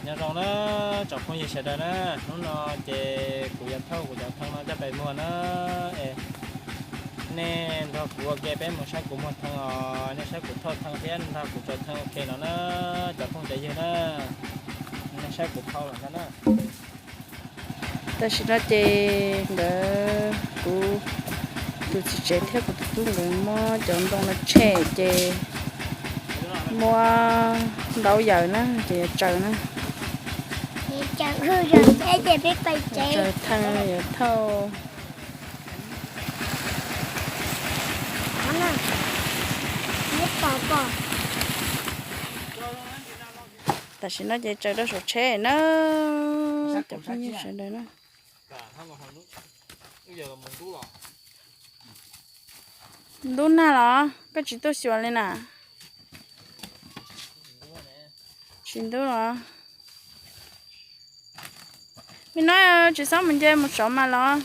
Nyob zoo na tsoom phooj ywg sawv daws na, hnub no ces kuv yuav thauj kuv cov thau no coj pem muag na. Es nej nrog kuv ua ke peb mus saib kuv muag thau os, nej saib kuv thauj thau thiab nrog kuv tsaws thau ua ke no na, cov phooj cov ywg na. Nej saib kuv thau los ntag na. Tam sim no ces nkawd, kuv tus txiv tsev thiab kuv tus tub nkawd muab cov ntoo no tshem ces muab ntaub yaws na ces yuav tsaws na. Tsaws thau yuav thauj. Tam sim no ces tsaws rau saum tsheb na, cov phooj ywg sawv daws na. Ntub nag los koj tsis tuaj xyuas li na? Tsis ntub los? Me no tsis txhob mus nce mus saud mas los.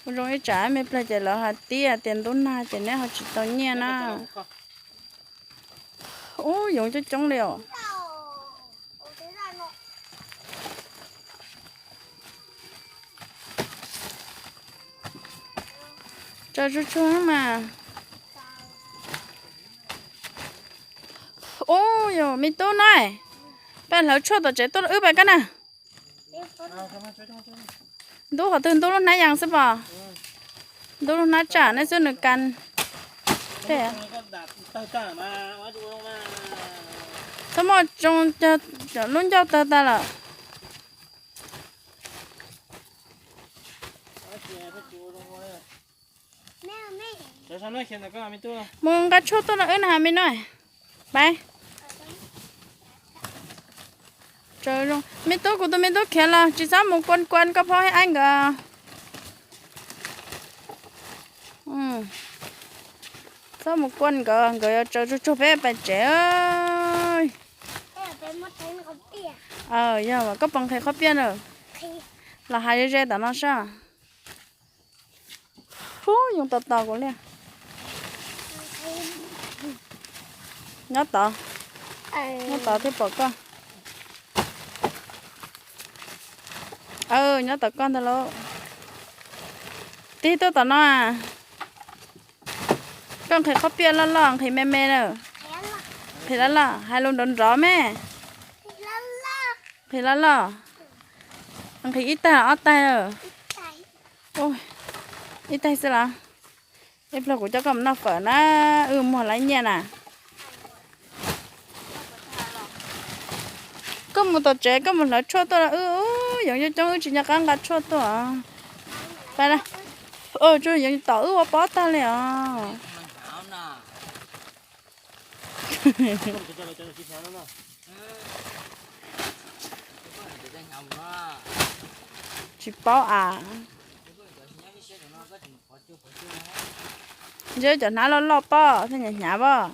Ua zoo ib tsam me plag ces lawv hais tias tias ntub nag ces neb ho tsis tau nyiaj na. Ub, yoov coob coob li os. Tsaws tsuag tsuag mas. Ub, yog me tub no, pab hlawv tshuaj tom tsev tuaj wb pab koj na. Ntub qhov twg? Ntub lub hnab yas xwb pom. Ntub lub hnab tsam neb xwb nws kas. Txhob muaj tsoo, lub ncauj tawg tag lawm. Mus nqa tshuaj tuaj no wb na me no. Pab me tub, kuv tus me tub khiav los tsis txhob mus kuan kuan koj phob aib nkawd. Txhob mus kuan nkawd, nkawd yuav tsaws tsuag tsuag peb pais tsev. Yog koj puas nqhis qhob piaj na? Los hais ze ze tom no saib. Ub, yoov tos tos kuv li. Nyob tod, nyob tod thiaj pom koj. Nyob tom koj ntag lauj. Tig tuaj tom no. Koj nqhis qhob piaj loj loj, nqhis me me na. Nqhis loj loj, hais lus nrov nrov me. Nqhis loj loj. Nqhis ib taig ob taig na? Ib taig xwb los? Ib pliag kuv coj koj mus noj fawm na, wb muag lawv nyiaj na. Koj mus tom tsev koj mus hlawv tshuaj tuaj, wb yoov coob coob wb tsis nco qab nqa tshuaj tuaj. Pab, yoov tom wb ua pob tag li os. Tsis paub as. Ntshe cov hnab loj loj pob thiaj hnyav hnyav pob.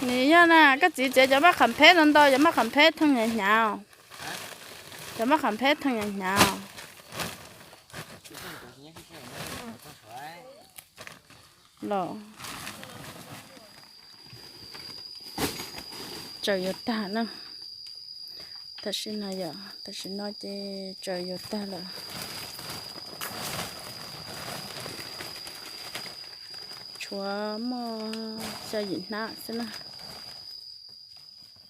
Nws yog na, koj txiv tsev cov maj qham pheb ntau ntau, cov maj qham pheb theej hnyav hnyav. Cov maj qham pheb theej hnyav hnyav. Los, tsaws yuav tag na. Tam sim no yom, tam sim no ces tsaws yuav tag lawm. Tshuav muaj xya yim hnab xwb na.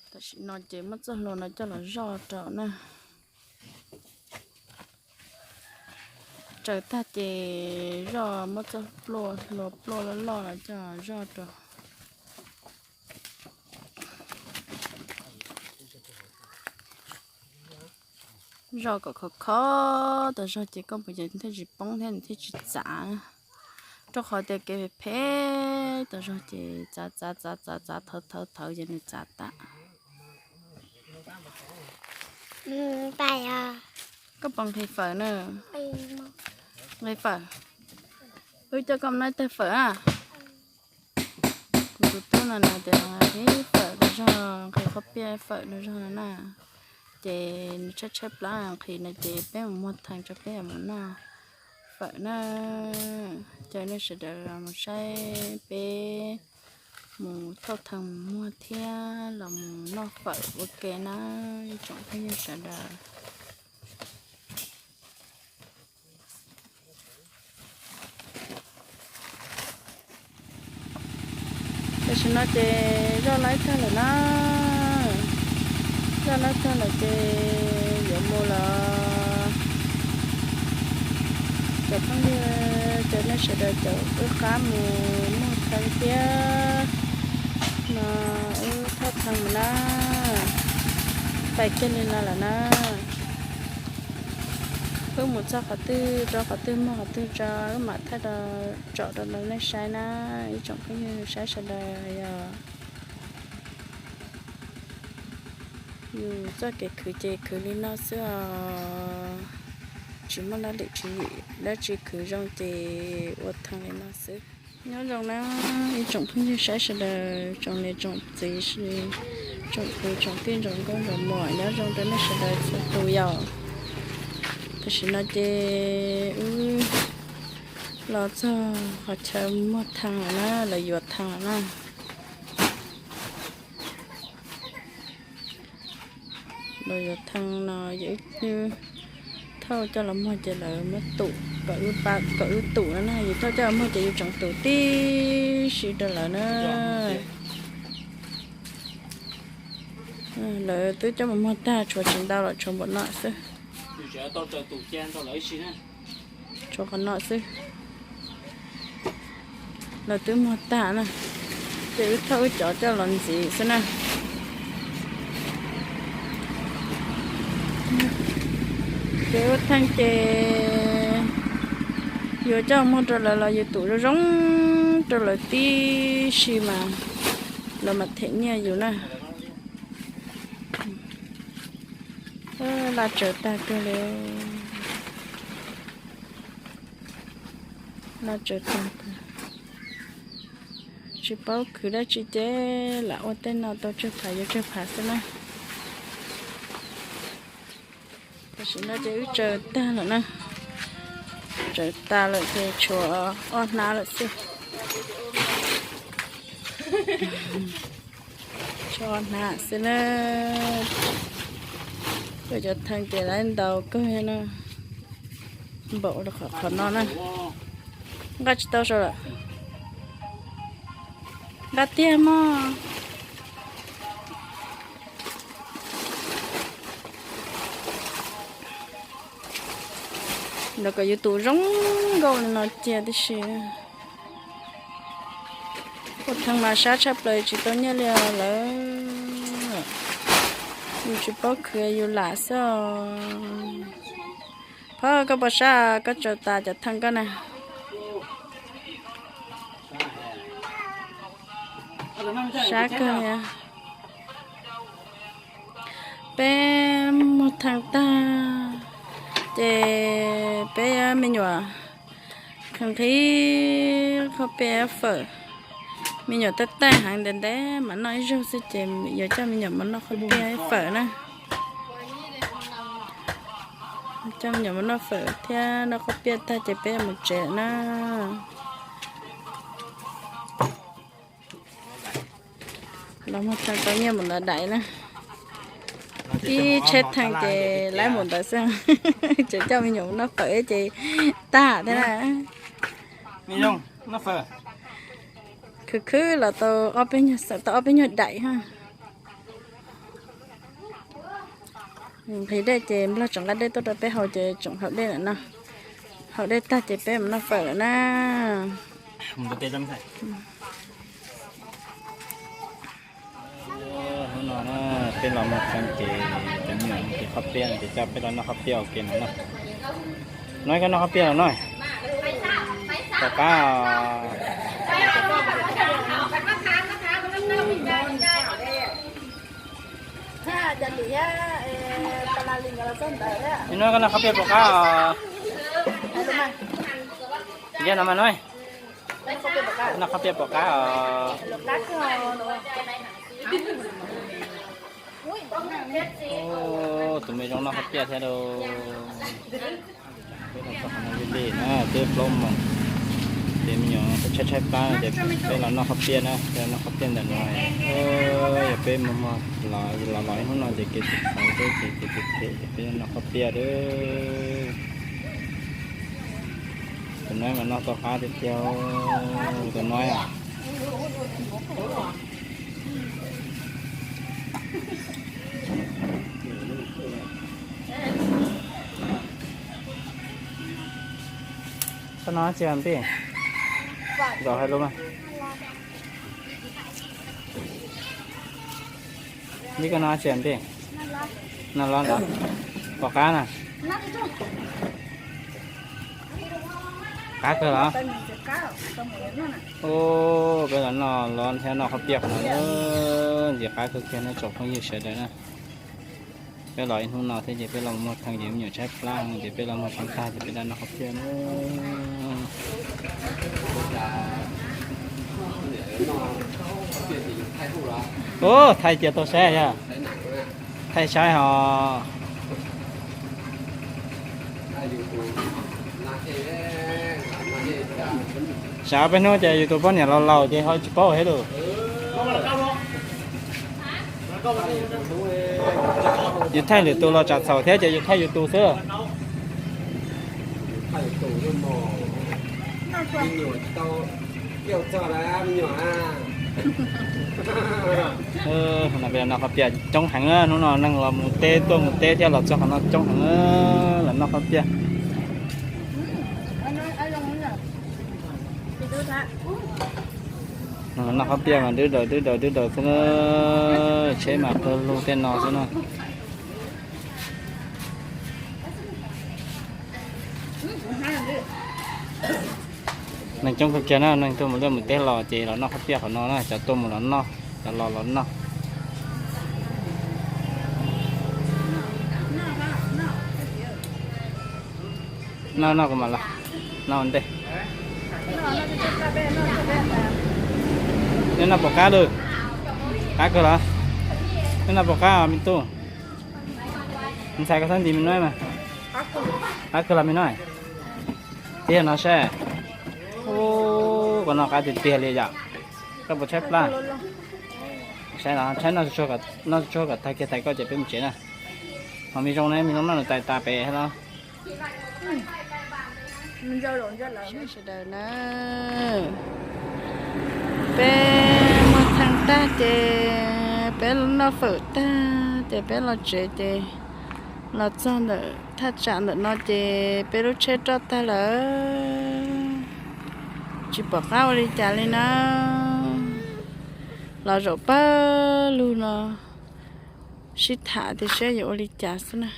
Tam sim no ces muab txoj hlua no coj los zoj rau na. Tsaws tag ces zoj, muab txoj pluaj, hlua pluaj loj loj los coj zoj rau. Zoj kom khov kho tas zog ces koj puas cov thiaj tsis poob thiab nws thiaj tsis txav. Rau qhov tias kev phem phem tas zog ces txav txav txav txav txav thawv thawv thawv ces nws txav tas. Koj puas nqhis fawm na? Nqhis fawm. Wb coj koj mus noj ib tag fawm a. Kuv tus tub no na tias nqhis fawm tas zog, nqhis qhob piaj fawm tas zog no na. Ces nws tshaib tshaib plab nqhis no ces peb mus muag theej rau peb mus noj fawm. Fawm na, caw nej sawv daws los mus saib peb mus thauj thaj muag thiab los mus noj fawm ua ke na, ib tsoom phooj ywg sawv daws. Tam sim no ces zoj laib tag lawm na, zoj laib tag lawm ces yuav mus lawm. Cov phooj ywg, cov nej sawv daws caum wb qab mus muag thaj thiab no, wb thauj thaj mus na, pais kiag li no lawm na. Wb mus txog qhov twg rau qhov twg muag qhov twg tso wb mam thaij tsom rau nej saib na, ib tsoom phooj ywg saib sawv daws yog yus txoj kev khwv ces khwv li no xwb os, tsis muaj laj lim tswv yim dab tsi, khwv zoo ces ua thaj li no xwb. Nyob zoo na ib tsoom phooj ywg saib sawv daws, tsoom niam tsoom txiv, tsoom kwv tsoom tij, tsoom nkauj tsoom muam, nyob zoo rau nej sawv daws txhua tus yom. Tam sim no ces wb los txog qhov chaw muag thaj lawm na, lawv yuav thaj lawm na. Lawv yuav thaj no, thauj coj los muag ces lawv muab tum kom wb tum no na, yus thauj coj los muag ces yus tseem tum tib si rau lawv na. Lawv twb coj mus muag tag, tshuav tsis ntau los tshuav npaum no xwb. Tshuav qhov no xwb. Lawv twb muag tag na, ces wb thauj wb cov coj los ntxiv xwb na. Ces ua thaj ces yuav coj muag rau lawv los yus tum zoo zoo rau lawv tib si mas lawv mam them nyiaj yus na. Laj tsaws tag kawg li. Laj tsaws tag, tsis paub khwv dab tsi ces lam ua tej no tau tsawg phav yuav tsawg phav xwb na. Tam sim no ces wb tsaws tag lawm na, tsaws tas lawm ces tshuav ob hnab lawm xwb. Tshuav ob hnab xwb na. Koj cov thaj ces lawv ntau kawg na, npaum qhov no na. Nqa tsis tau saum lawm. Nqa tiag mog. Lawv kom yus tus zoo nkauj li no cia tib si. Ua thaj mas sab tshaj plaws tsis tau nyiaj li lawm. Yus tsis paub khwv yus lam xwb os. Phauj, koj puas sab koj tsaws tas cov thaj koj na? Sab kawg li. Peb muag thaj tag ces peb me nyuam nqhis qhov piaj fawm. Me nyuam taj taj heev ntev ntev mas noj ib zaug xwb ces yuav coj me nyuam mus noj qhov piaj fawm na. Coj me nyuam mus noj fawm thiab noj qhov piaj tag ces peb mus tsev na. Los muag thaj tau nyiaj npaum ntawd daim na. Ib tsheb thaj ces lawv npaum ntawd xwb. Tseem coj me nyuam mus noj fawm ces tag thiab na. Khwv khwb los tau ob peb nyuag xeem, tau ob peb nyuag daim ha. Nqhis dej ces Nplog tseem nqa dej tuaj rau peb haus ces tseem haus dej lawm no. Haus dej tag ces peb mus noj fawm lawm na. Hnub no peb los muag thaj ces cov me nyuam nqhis qhov piaj ces coj peb los noj qhov piaj ua ke no na. No koj noj qhov piaj los no. Tom qab. No koj noj qhov piaj tom qab os. Ntiab no mas no. Noj qhov piaj tom qab os. Tus me zoo noj qhov piaj thiab lauj. Peb los txog qhov no li li na, twb plaub moos, ces me nyuam tshaib tshaib plab no ces peb los noj qhob piaj na, peb los noj qhob piaj ntawm no. Yog peb mus los ib hnub no ces kev tsis txawv xwb ces kev phem phem ces peb noj qhob piaj. Tus no mas noj tau qab tiag tiag, tus no. Koj noj tsi pij? Ntaus hais lus mas. Pib koj noj tsi pij? Noj los los. Pom qab na. Qab kawg los? Peb los noj los thiab noj qhob piaj qhov no, ntxim qab kawg kiag no tsoom phooj ywg sawv daws na. Peb los ib hnub no thiab ces peb los muag theej ces me nyuam tshaib plab ces peb los muag tshaib tag ces peb rov noj qhob piaj na. Ub, thaij cia tau saib yog. Thaij saib ho. Tsam peb hnub ces yus tus poj niam laus laus ces ho tsis paub thiab lus. Yus thaij lwm tus los tsam txhaum thiab ces yus thaij yus tus xwb. No peb los noj qhob piaj coob heev na, hnub no neeg los mus teb tuaj mus teb thiab los txog qhov no coob heev, los noj qhob piaj. Noj qhob piaj mas dwb daws dwb daws dwb daws xwb na, tsheb mas pawg lug tej no xwb na. Neeg coob kawg kiag na, neeg tuaj mus liaj mus teb los ces los noj qhob piaj qhov no na, cov tuaj mus los noj, cov los los noj. Noj noj kuv mam los, noj ua ntej. Nej noj puas qab lawm? Qab kawg los? Nej noj puas qab me tub? Ntxhais koj txhob ntis me nuib mas. Qab kawg los me nuib? Tib no saib. Ub, koj noj qab tiag tiag li yom. Koj puas tshaib plab? Saib los, saib noj tsuag kom tag kiag tais koj ces peb mus tsev na. Ho me zoo ne, me zoo noj nws tais tas pem los. Sawv daws na, peb muag theej tag ces peb noj fawm tag ces peb los tsev ces los txog ntawm thaj tsam ntawm no ces peb lub tsheb roj tag lawm. Tsis pom qab ua li cas li na. Los zaum pawg lug no sib tham tias saib yuav ua li cas xwb na.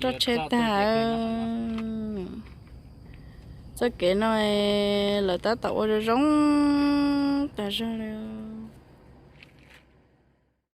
Roj tsheb tag. Txoj kev no lawv tab tom ua zoo zoo tas zog li.